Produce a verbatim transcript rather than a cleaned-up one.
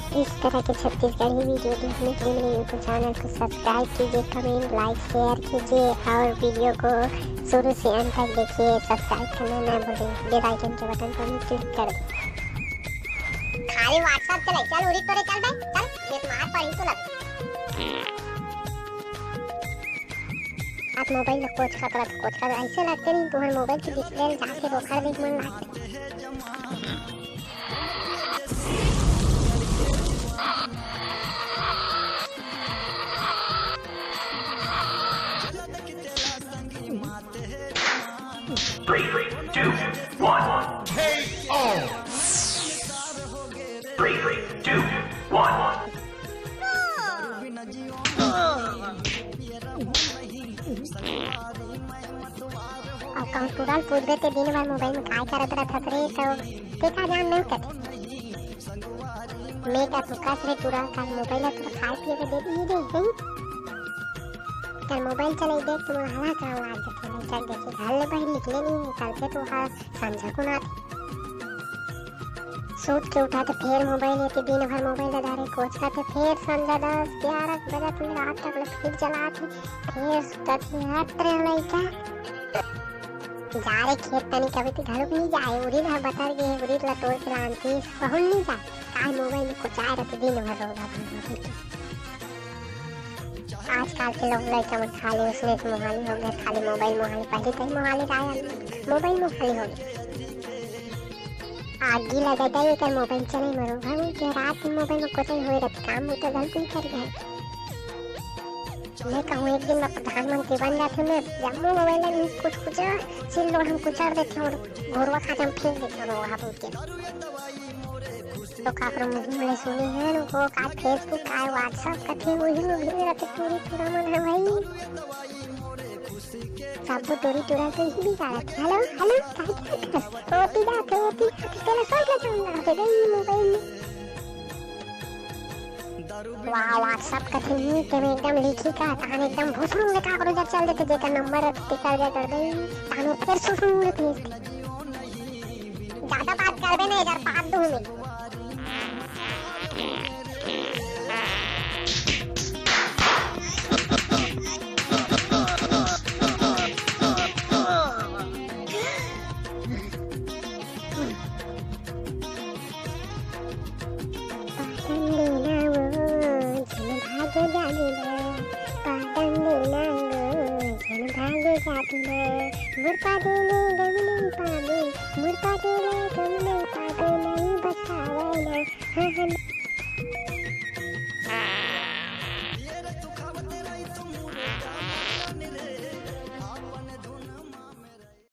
इस तरह के छत्तीसगढ़ी वीडियो देखने के लिए मेरे YouTube चैनल को सब्सक्राइब कीजिए, कमेंट, लाइक, शेयर कीजिए और वीडियो को शुरू से अंत तक देखिए। सब्सक्राइब करना ना भूलें, बेल आइकन के बटन पर भी क्लिक कर दें। खाली WhatsApp चलाई, चल उरी तोरे, चल बे, चल, ये तो मार पड़ी तो लग। आप मोबाइल ला कोचकत रह, कोचकत रह, ऐसे लगते नहीं तुम्हारे मोबाइल के डिस्प्ले जाके बोखर देख मन लागते। Three, two, one. K O. Three, two, one. अब कहूँ टूरा ल पूछबे ते दिन भर मोबाइल में काय करत रहत हस रे, तो ते का जान नहीं कथे। मैं का तू कस रे टूरा, का मोबाइल ला तोर खाए पिए के दे दी रे, नहीं? चल मोबाइल चलाई देख, तुम हला का लाग जथे, नहीं चल देखे घर ले बाहर निकले नहीं, निकलते तो हा संझा कुन आथे। सूत के उठा थे, फेर मोबाइल लेके दिन भर मोबाइल ला धरे कोचकत हे, फेर संझा दस ग्यारह बजे तक रात तक ले फिर चलात हे, फेर सुतत हे। हट रे लइका, जा रे खेत तनी, कभी तो घलुक नहीं जाए, उरीद ह बतर गे, उरीद ला तोड़ के लानतीस, कहूँ नहीं जाए, काय मोबाइल में कोचाए रहते दिन भर रोगा। आजकल के लोग लइका मन खाली उसने के मोहाली हो गए, खाली मोबाइल मोहाली, पहले तो ही मोहाली रहा, मोबाइल मोहाली हो गए। आगी लगा दे एकर मोबाइल चले मरो, हम के रात में मोबाइल में कोचाई होए रहते, काम वो तो गलती कर गए। मैं कहूँ एक दिन मैं प्रधानमंत्री बन जाते, मैं जम्मो मोबाइल में कुछ कुछ चिल्लो हम कुचर देते और घोरवा खाते हम फेंक देते और वहाँ बोल के। तो काकरो मुंह में सुनी है उनको का Facebook का WhatsApp कथे वही में भी रहते पूरी पूरा मन है भाई। सब तो टूरी टूरा के ही बिगाड़त। हेलो, हेलो, काय करत हस? ओती जात हे, ओती जात हे, तेला सब ले जाऊंगा, आके गई मोबाइल में। वाह, WhatsApp कथे नहीं, ते में एकदम लिखी का, तान एकदम भोसड़ू में काकरो जर चल देते, जेकर नंबर रहते, कर जा कर दे, तान फिर सुसड़ू में भेज दे। ज्यादा बात करबे नहीं, इधर पाद दूं मैं। पाटन देना वो झन भागे जादू ना, पाटन देना वो झन भागे जादू ना, मोर पादे ले गम नहीं पावे, मोर पादे ले गम नहीं पावे, नहीं बचावे ना, हाँ, हाँ।